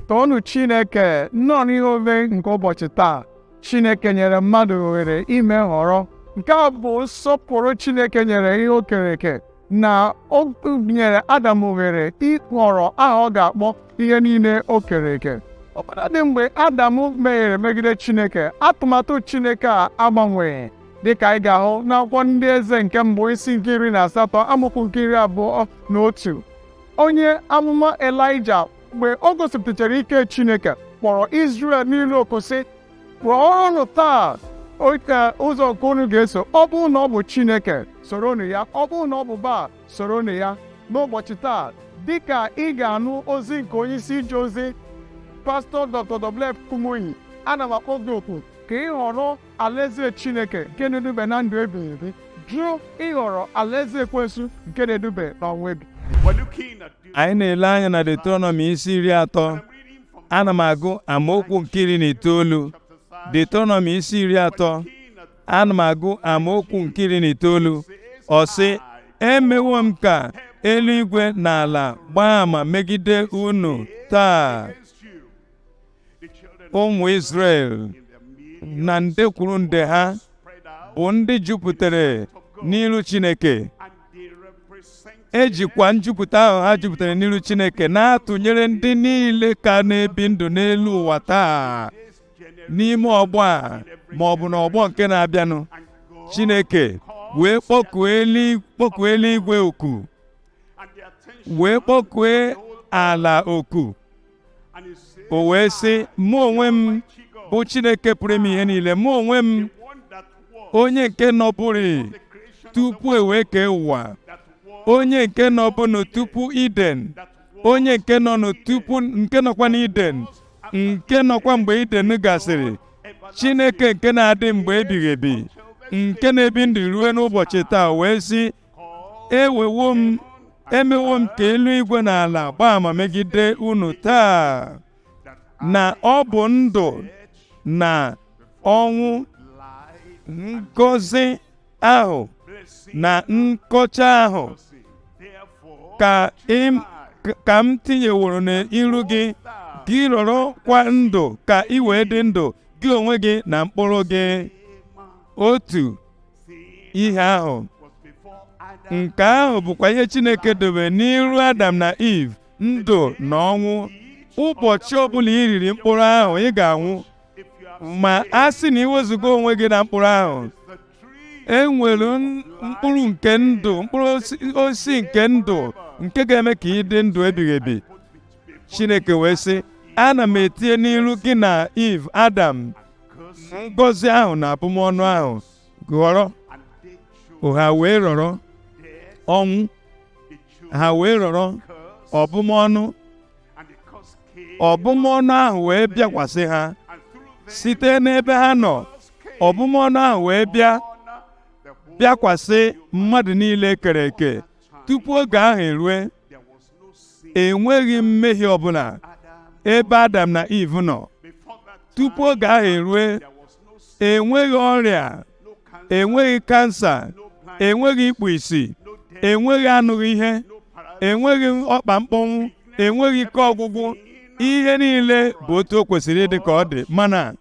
Toonu Chineke nnọọ n'ihe omume nke ụbọchị taa. Chineke nyere mmadụ ohere ime nhọrọ. Nke a bụ nsọpụrụ Chineke nyere ihe o kere eke na o nyere Adam ohere ịhọrọ aha ọ ga-akpọ ihe niile o kere eke. Ọbụladị mgbe Adam mehiere megide Chineke, atụmatụ Chineke a agbanweghị, dịka anyị ga-ahụ n'akwụkwọ Ndị Eze nke mbụ, isi nke 18, amaokwu nke 21. Onye amụma Elaịja, mgbe o gosipụtachara ike Chineke, kpọrọ Izrel niile oku sị, "Kpọọnụ taa oke ụzọ nke unu ga-eso. Ọ bụrụ na ọ bụ Chineke, soronụ ya. Ọ bụrụ na ọ bụ Baal, soronụ ya." N'ụbọchị taa, dịka ị ga-anụ ozi nke onye isi ije ozi, Pastọ Dr. W.F. Kumuyi, ana m akpọ gị oku ka ị họrọ alaeze Chineke nke na-edube na ndụ ebighị ebi, jụ ịhọrọ alaeze ekwensu nke na-edube n'ọnwụ ebi. Anyị na-ele anya na Deuteronomy isi 30. Ana m agụ amaokwu nke 19. Deuteronomy isi 30, ana m agụ amaokwu nke 19. Ọ sị, "Emewo m ka eluigwe na ala gbaa ama megide unu taa, ụmụ Izrel na nde kwuru nde ha bụ ndị jupụtara n'iru Chineke." Ejikwa njupụta ahụ ha jupụtara n'iru Chineke na-atụnyere ndị niile ka na-ebi ndụ n'elu ụwa taa, n'ime ọgbọ a ma ọ bụ n'ọgbọ nke na-abịanụ. Chineke wee kpọkuo eluigwe oku, wee kpọkue ala oku. O wee sị, "Mụ onwe m bụ Chineke pụrụ ime ihe niile, mụ onwe m, onye nke nọbụrị tupu e wee kee ụwa, onye nke nọbụnụ tupu Iden, onye nke nọ tupu, nke nọkwa n'Iden, nke nọkwa mgbe Iden gasịrị, Chineke nke na-adị mgbe ebighị ebi, nke na-ebi ndụ ruo n'ụbọchị taa," wee sị, "Ewewo m, emewo m ka eluigwe na ala gbaa ama megide unu taa na ọ bụ ndụ na ọnwụ, ngọzi ahụ na nkọcha ahụ ka m tinyeworo n'iru gị. Gị rọrọkwa ndụ ka ị wee dị ndụ, gị onwe gị na mkpụrụ gị." Otu ihe ahụ nke ahụ bụkwa ihe Chineke dobe n'iru Adam na Eve, ndụ na ọnwụ. Ụbọchị ọbụla ị riri mkpụrụ ahụ, ị ga-anwụ. Ma a sị na iwezuga onwe gị na mkpụrụ ahụ, e nwere mkpụrụ nke ndụ, mkpụrụ osisi nke ndụ nke ga-eme ka ị dị ndụ ebighị ebi. Chineke wee sị, "Ana m etinye n'iru gị na Eve, Adam, ngọzi ahụ na abụmọnụ ahụ. Ghọrọ." Ha wee rọrọ ọnwụ, ha wee rọrọ ọbụmọnụ. Ọbụmọnụ ahụ wee bịakwasị ha site n'ebe ha nọ. Ọbụmọnụ ahụ wee bịa bịakwasị mmadụ niile kere eke. Tupu oge ahụ erue, enweghị mmehie ọbụla ebe Adam na Eve nọ. Tupu oge ahụ erue, enweghị ọrịa, enweghị kansa, enweghị ikpu isi, enweghị anụghị ihe, enweghị ọkpa mkpọnwụ, enweghị ike ọgwụgwụ. Ihe niile bụ otu o kwesịrị ịdị ka ọ dị, mana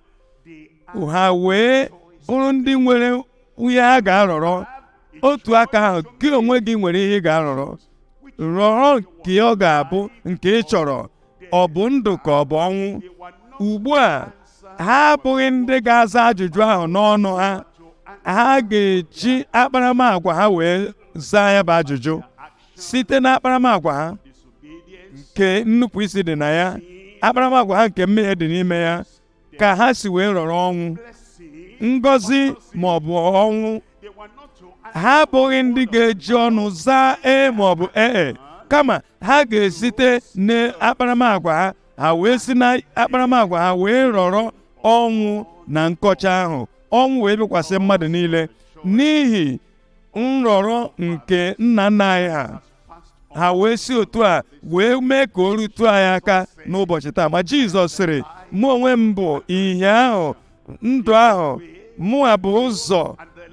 ha wee bụrụ ndị nwere ihe ha ga-arọrọ. Otu aka ahụ, gị onwe gị nwere ihe ị ga-arọrọ. Rọrọ nke ọ ga-abụ nke ị chọrọ. Ọ bụ ndụ ka ọ bụ ọnwụ? Ugbu a, ha abụghị ndị ga-aza ajụjụ ahụ n'ọnụ ha. Ha ga-eji akparamagwa ha wee zaa ya bụ ajụjụ, site na akparamagwa ha nke nnupụ isi dị na ya, akparamagwa ha nke mmehie dị n'ime ya, ka ha si wee rọrọ ọnwụ, ngọzi ma ọ bụ ọnwụ. Ha abụghị ndị ga-eji ọnụ zaa ee ma ọ bụ ee, kama ha ga-esite n'akparamagwa ha, ha wee si na akparamagwa ha wee rọrọ ọnwụ na nkọcha ahụ. Ọnwụ wee bịakwasị mmadụ niile n'ihi nrọrọ nke nna nna anyị ha. Ha wee si otu a wee mee ka o rutu anyị aka n'ụbọchị taa. Ma Jizọs sịrị, "Mụ onwe m bụ ihe ahụ, ndụ ahụ. Mụa bụ ụzọ,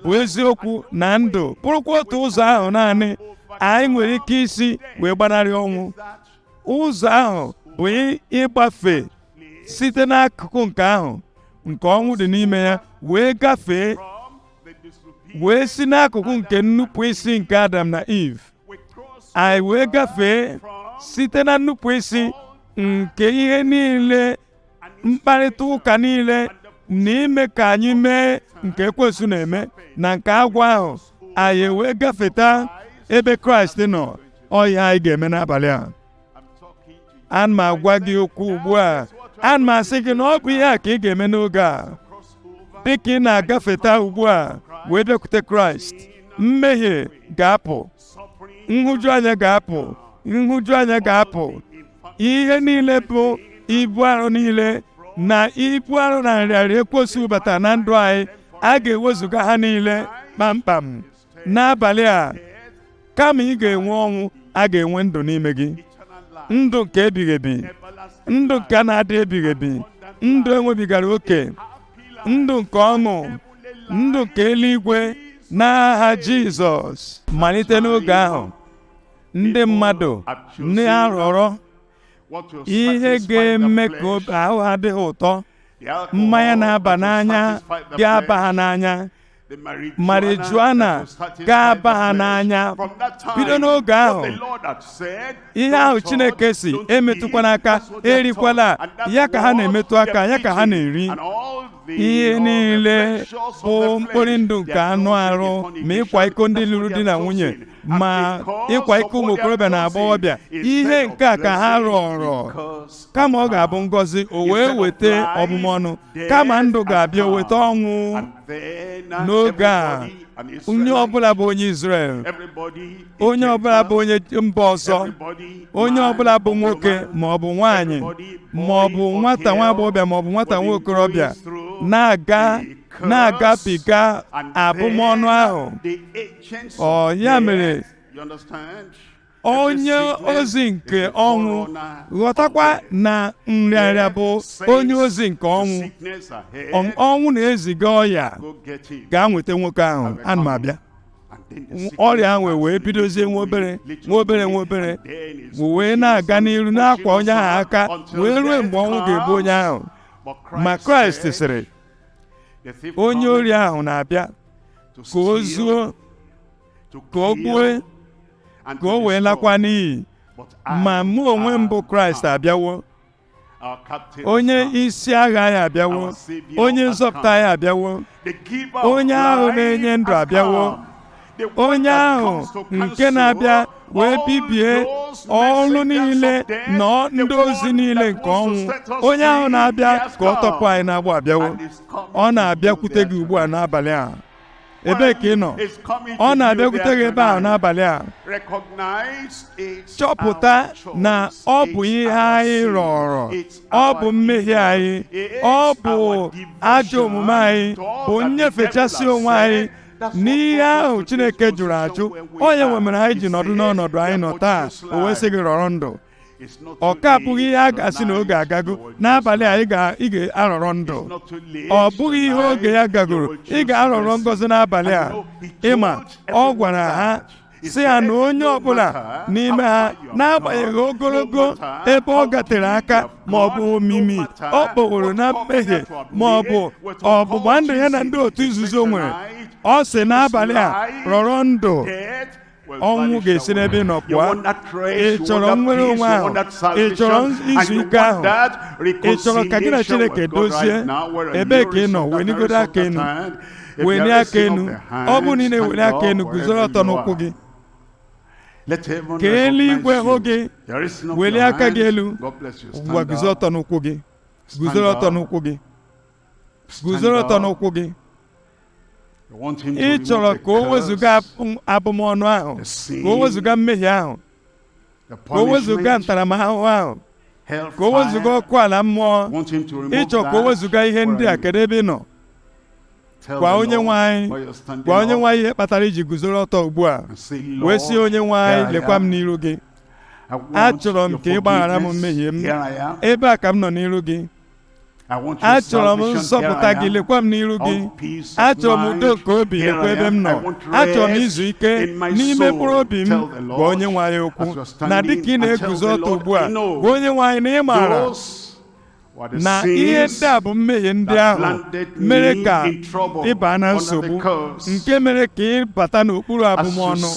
bụ eziokwu na ndụ." Bụrụkwa otu ụzọ ahụ naanị anyị nwere ike isi wee gbanarị ọnwụ, ụzọ ahụ. bụ ịgbafe site n'akụkụ nke ahụ nke ọnwụ dị n'ime ya wee gafee, wee si n'akụkụ nke nnupụ isi nke Adam na Eve. Anyị wee gafee site na nnupụ isi nke ihe niile, mkparịta ụka niile na ime ka anyị mee nke ekwensu na-eme na nke agwọ ahụ. Anyị wee gafeta ebe Kraịst nọ. Ọ ihe anyị ga-eme n'abalị a. Ana m agwa gị okwu ugbu a, ana m asị gị na ọ bụ ihe a ka ị ga-eme n'oge a. Dịka ị na-agafeta ugbu a wee bịakwute Kraịst, mmehie ga-apụ, nhụjuanya ga-apụ, nhụjuanya ga-apụ, ihe niile bụ ibu arụ niile na ibu arụ na nrịarịa ekwensu batara na ndụ anyị, a ga-ewezuga ha niile kpamkpam n'abalị a. Kama ị ga-enwe ọnwụ, a ga-enwe ndụ n'ime gị, ndụ nke ebighị ebi, ndụ nke na-adị ebighị ebi, ndụ enwebigara oke, ndụ nke ọṅụ, ndụ nke eluigwe, n'aha Jizọs. Malite n'oge ahụ, ndị mmadụ na-arọrọ ihe ga-eme ka ahụ ha adịghị ụtọ. Mmanya na-aba n'anya ga-aba ha n'anya, marijuana ga-aba ha n'anya. Bido n'oge ahụ, ihe ahụ Chineke si emetụkwana aka, erikwala ya, ka ha na-emetụ aka ya, ka ha na-eri. Ihe niile bụ mkpụrụ ndụ nke anụ arụ, ma ịkwa iko ndị lụrụ di na nwunye, ma ịkwa iko ụmụ okorobịa na agbọghọbịa, ihe nke a ka ha rọrọ. Kama ọ ga-abụ ngọzi, o wee weta ọbụmọnụ. Kama ndụ ga-abịa, o weta ọnwụ. N'oge a, onye ọbụla bụ onye Izrel, onye ọbụla bụ onye mba ọzọ, onye ọbụla bụ nwoke ma ọ bụ nwaanyị, ma ọ bụ nwata nwa agbọghọbịa, ma ọ bụ nwata nwa okorobịa, na-aga na-agabiga abụmọnụ ahụ. Ọ ya mere onye ozi nke ọnwụ, ghọtakwa na nrịanrịa bụ onye ozi nke ọnwụ. Ọnwụ na-eziga ọya gaa nweta nwoke ahụ. Ana m abịa. Ọrịa ahụ wee bidozie nwa obere nwa obere nwa obere, wee na-aga n'iru na-akwa onye ahụ aka, wee ruo mgbe ọnwụ ga-egbu onye ahụ. Ma Kraịst sịrị, onye ori ahụ na-abịa ka o zuo, ka o gbue, ka o wee lakwa n'iyi, ma mụ onwe m bụ Kraịst abịawo. Onye isi agha anyị abịawo, onye nzọpụta anyị abịawo, onye ahụ na-enye ndụ abịawo, onye ahụ nke na-abịa wee bibie ọrụ niile na ndị ozi niile nke ọnwụ, onye ahụ na-abịa ka ọ tọpụ anyị n'agbụ abịawo. Ọ na-abịakwute gị ugbu a n'abalị a. Ebee ka ị nọ? Ọ na-abịakwute gị ebe ahụ n'abalị a. Chọpụta na ọ bụ ihe anyị rọrọ, ọ bụ mmehie anyị, ọ bụ ajọ omume anyị, bụ nnyefechasị onwe anyị n'ihe ahụ Chineke jụrụ ajụ. Onye nwe mere anyị ji nọdụ n'ọnọdụ anyị nọ taa. O wee sị gị rọrọ ndụ. Ọ ka bụghị ihe a ga-asị na oge agago. N'abalị a, ị ga-arọrọ ndụ. Ọ bụghị ihe oge ya gagoro. Ị ga-arọrọ ngọzi n'abalị a. Ịma ọ gwara ha si ya na onye ọbụla n'ime ha, n'agbanyeghị ogologo ebe ọ gatere aka ma ọ bụ omimi ọ kpọworo na mmehie ma ọ bụ ọgbụgba ndụ ya na ndị otu nzuzo nwere, ọ sị n'abalị a, rọrọ ndụ, ọnwụ ga-esi n'ebe ị nọ pụọ. Ị chọrọ nnwere onwe ahụ? Ị chọrọ izu ike ahụ? Ị chọrọ ka gị na Chineke dozie? Ebee ka ị nọ? Weligodo aka enu, welie aka enu. Ọ bụrụ na ị na-eweli aka enu, guzoro ọtọ n'ụkwụ gị ka eluigwe hụ gị. Welie aka gị elu. Ngwa, guzo ọtọ n'ụkwụ gị, guzoro ọtọ n'ụkwụ gị, guzoro ọtọ n'ụkwụ gị. Ị chọrọ ka o wezụga abụmọnụ ahụ, ka o wezụga mmehie ahụ, ka o wezụga ntaramahụhụ ahụ, ka o wezụga ọkụ ala mmụọ. Ịchọ ka o wezụga ihe ndị a. Kedu ebe ị nọ? Gwa onye nwe anyị, gwa onye nwe anyị ihe kpatara iji guzoro ọtọ ugbu a, wee sị, "Onye nwe anyị, lekwa m n'iru gị. Achọrọ m ka ị gbaghara m mmehie m. Ebe a ka m nọ n'iru gị." Achọrọ m nzọpụta gị, lekwa m n'iru gị. Achọrọ m udo nke obi, lekwa ebe m nọ. Achọrọ m izu ike n'ime mkpụrụ obi m. Gwa onye nwe anyị okwu na dịka ị na-eguzo ọtọ ugbu a, gwa onye nwe anyị na ị maara na ihe ndị a bụ mmehie ndị ahụ mere ka ị baa na nsogbu, nke mere ka ị bata n'okpuru abụmọnụ.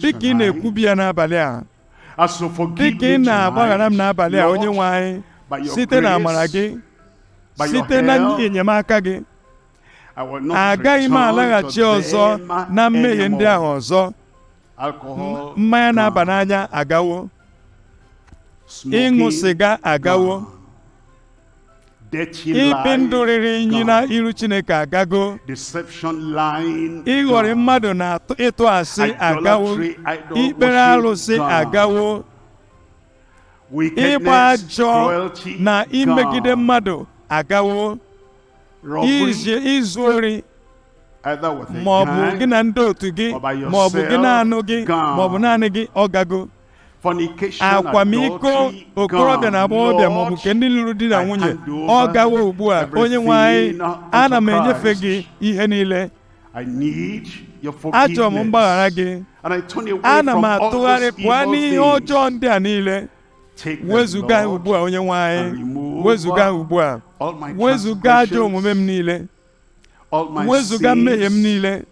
Dịka ị na-ekwubi ya n'abalị a, dịka ị na-agbaghara m n'abalị a, onye nwe anyị, site na amara gị, site na enyemaka gị, agaghị m alaghachi ọzọ na mmehie ndị ahụ ọzọ. Mmanya na-aba n'anya agawo, ịṅụ sịga agawo, ibi ndụ riri unyi na iru Chineke agago, ịghọrị mmadụ na ịtụ asị agawo, ikpere arụsị agawo, ịgba ajọ na imegide mmadụ agawo, izu ori ma ọ bụ gị na ndị otu gị, ma ọ bụ gị naanụ gị, ma ọ bụ naanị gị, ọ gago. Akwamiko okorobịa na agbọghọbịa ma ọ bụ nke ndị lụrụ di na nwunye, ọ gawo ugbu a. Onye nwe anyị, ana m enyefe gị ihe niile. Achọrọ m mgbaghara gị. Ana m atụgharị pụọ n'ihe ọjọọ ndị a niile. Wezuga ugbu a, onye nwe anyị, wezuga ugbu a, wezuga ajọ omume m niile, wezuga mmehie m niile,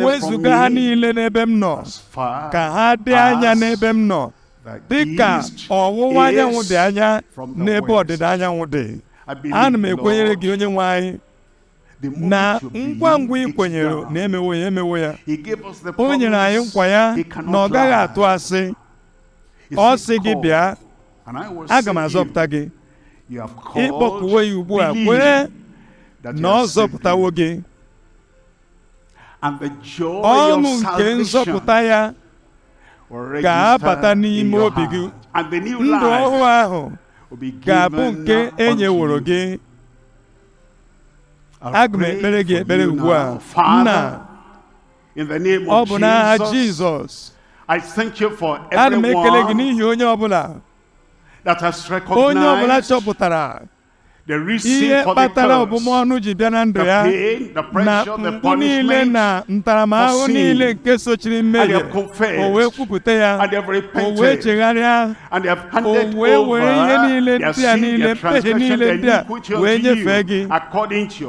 wezuga ha niile n'ebe m nọ, ka ha dị anya n'ebe m nọ, dị ka ọwụwa anyanwụ dị anya n'ebe ọdịda anyanwụ dị. Ana m ekwenyere gị, onye nwe anyị, na ngwa ngwa ị kwenyere na emewo ya, emewo ya. O nyere anyị nkwa ya na ọ gaghị atụ asị. Ọ sị gị bịa, aga m azọpụta gị. Ịkpọkuwe ya ugbu a, kwere na ọ zọpụtawo gị. Ọṅụ nke nzọpụta ya ga-abata n'ime obi gị. Ndụ ọhụụ ahụ ga-abụ nke e nyeworo gị. Aga m ekpere gị ekpere ugbu a, Nna. Ọ bụ n'aha Jizọs, ana m ekele gị n'ihi onye ọbụla, onye ọbụla chọpụtara ihe kpatara ọbụmọnụ ji bịa na ndụ ya, na mgbu niile na ntaramahụhụ niile nke sochiri mmehie. O wee kwupụta ya, o wee chegharịa, o wee were ihe niile ndị a niile, mmehie niile ndị a, wee nyefee gị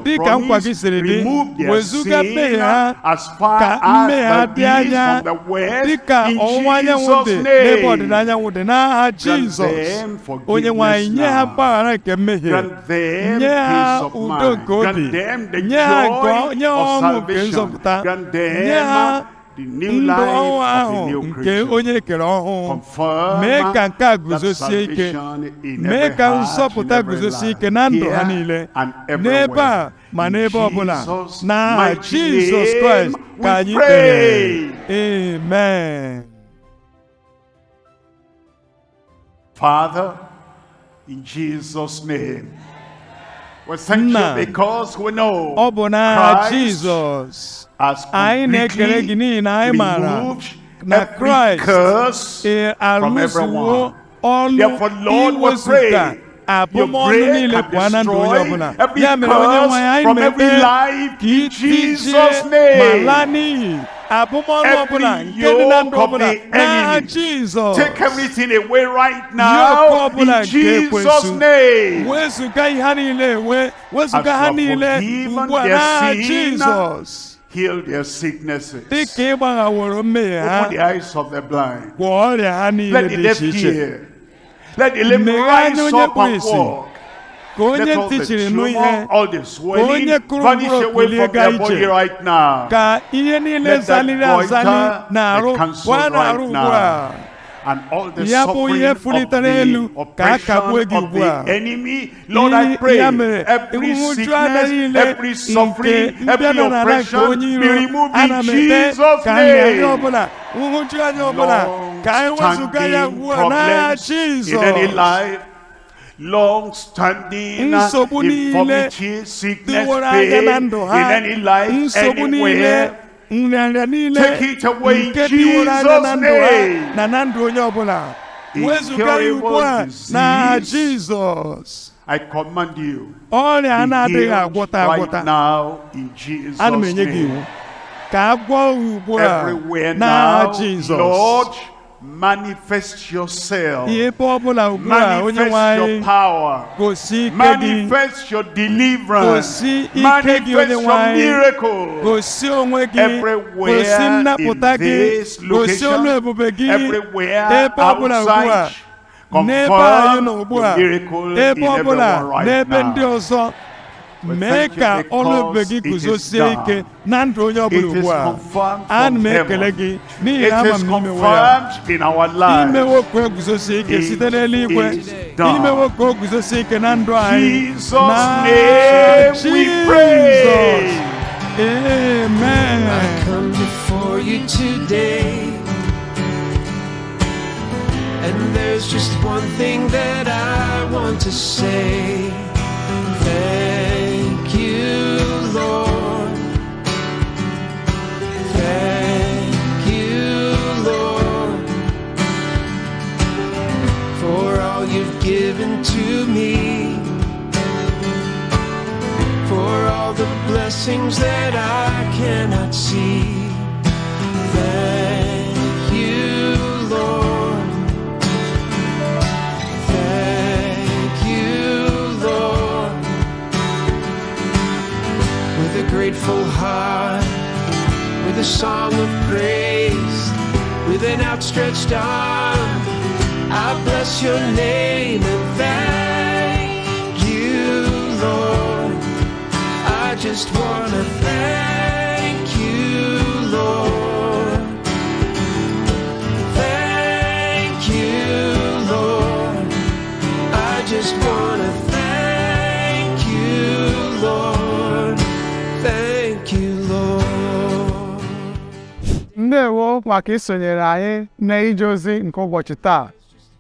dịka nkwa gị siri dị. Wezuga mmehie ha, ka mmehie ha dị anya dịka ọwụwa anyanwụ dị n'ebe ọdịda anyanwụ dị, n'aha Jizọs. Onye nwe anyị, nye ha mgbaghara nke mmehie, nye ha udo nke obi, nye ha nye ọṅụ nke nzọpụta, nye ha ndụ ọhụụ ahụ nke onye kere ọhụụ. Mee ka nke a guzosie ike, mee ka nzọpụta guzosie ike na ndụ ha niile, n'ebe a ma n'ebe ọbụla. N'aha Jizọs Kraịst ka anyị kpere, amen. Father, in Jesus' name, we thank Nna, you because we know ọ bụ n'aha Christ Jizọs has anyị na-ekele gị n'ihi na anyị maara removed na every Kraịst curse from alụsiwo everyone. ọlụ Therefore, Lord, we iwezuga pray your abụmọnụ break niile and pụọ na ndụ onye destroy ọbụla. every Ya mere, onye nwe curse anyị, from every na-ekpe life ka in itijie Jesus' ma name. laa n'iyi abụmọnụ Every ọbụla nke dị na yoke ndụ of ọbụla the n'aha enemy. Jizọs. Take everything away right Yoke now ọbụla in nke Jesus' ekwensu. name. Wezuga ihe ha niile ewe, wezuga As you ha have niile forgiven ugbu a their n'aha sin, Jizọs. Heal their sicknesses. Dịka ị gbaghaworo mmehie ha, Open the eyes of the blind. gwọọ ọrịa ha niile Let the dị deaf iche iche. hear. Let the lame Meghe anya rise onye up kpuru and ìsì. walk. Ka onye Let all ntị the chiri nụ ihe, tumor, all the swelling onye kụrụ vanish mkpụrụ away kulie from gaa their ije. body right now. Ka ihe niile Let that zaliri azali goiter na-arụ be cancelled pụọ na-arụ right ugbu now. a. And all the Ya bụ suffering ihe of fulitere the elu ka a kagbuo oppression gị of ugbu a. the enemy, Lord, I pray Ya mere, every nhụjuanya sickness, niile every suffering, nke every mbịanụ n'ala nke oppression onye be iro, removed ana in m ekpe Jesus' ka nrịanrịa name. ọbụla, nhụjuanya ọbụla, ka anyị wezụga ya Long-standing ugbu a n'aha problems in any Jizọs. life, long-standing Nsogbu niile infirmity, sickness, dịworo anya pain na ndụ in ha, any life, nsogbu niile, anywhere. nrịanrịa niile Take it away in nke dịworo anya na Jesus' ndụ ha name. na na ndụ onye ọbụla, wezụga ya ugbu a Incurable n'aha disease. Jizọs. I command you. Ọrịa a Be na-adịghị healed agwọta right agwọta, now in Jesus' ana m enye gị iwu name. ka a gwọọ gị ugbu a Everywhere n'aha now, Jizọs. Lord, manifest yourself. Ebe ọ bụla ugbu a, onye Manifest nwe your anyị, power. gosi ike gị, Manifest your deliverance. Gosi ike gị, Manifest onye nwe your anyị. miracle. Gosi onwe gị, Everywhere gosi nnapụta in gị, this gosi location, ọlụ ebube gị everywhere ebe ọ bụla ugbu a, outside, n'ebe anyị nọ confirm ugbu a, the miracle ebe in ọ bụla everyone right n'ebe ndị now. ọzọ. We Mee thank you ka ọlụ ebube because gị it is guzosie done. ike na ndụ onye ọbụla It is ugbu a. confirmed Ana from m ekele heaven. gị n'ihi It na ama is m na imewo ya. confirmed in our lives. Imewo ka o guzosie ike It site n'eluigwe. is done. Imewo ka o guzosie ike na ndụ anyị. Jesus' Na name we pray. Jizọs. Amen. I come before you today, and there's just one thing that I want to say. Thank you, Lord. Thank you, Lord, for all you've given to me, for all the blessings that I cannot see. Thank you, Lord. Thank you, Lord. With a grateful heart, with a song of praise, with an outstretched arm, I bless your name and thank you, Lord. I just wanna thank you, Lord. Thank you, Lord. I just wanna thank you, Lord. Thank you, Lord. Ndewo maka isonyere anyị n'ije ozi nke ụbọchị taa.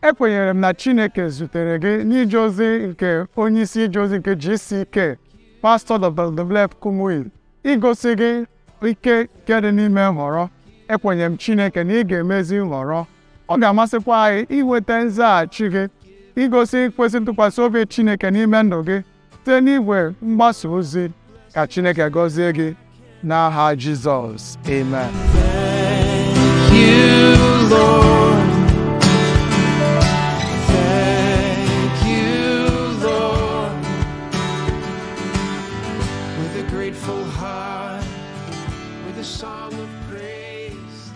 Ekwenyere m na Chineke zutere gị n'ije ozi nke onyeisi ije ozi nke GCK, Pastọ WF Kumuyi, igosi gị ike nke dị n'ime nhọrọ. Ekwenyere m Chineke na ị ga-emezi nhọrọ. Ọ ga-amasịkwa anyị inweta nzaghachi gị, igosi ikwesị ntụkwasị obi Chineke n'ime ndụ gị site n'igwe mgbasa ozi. Ka Chineke gọzie gị n'aha Jizọs. Amen.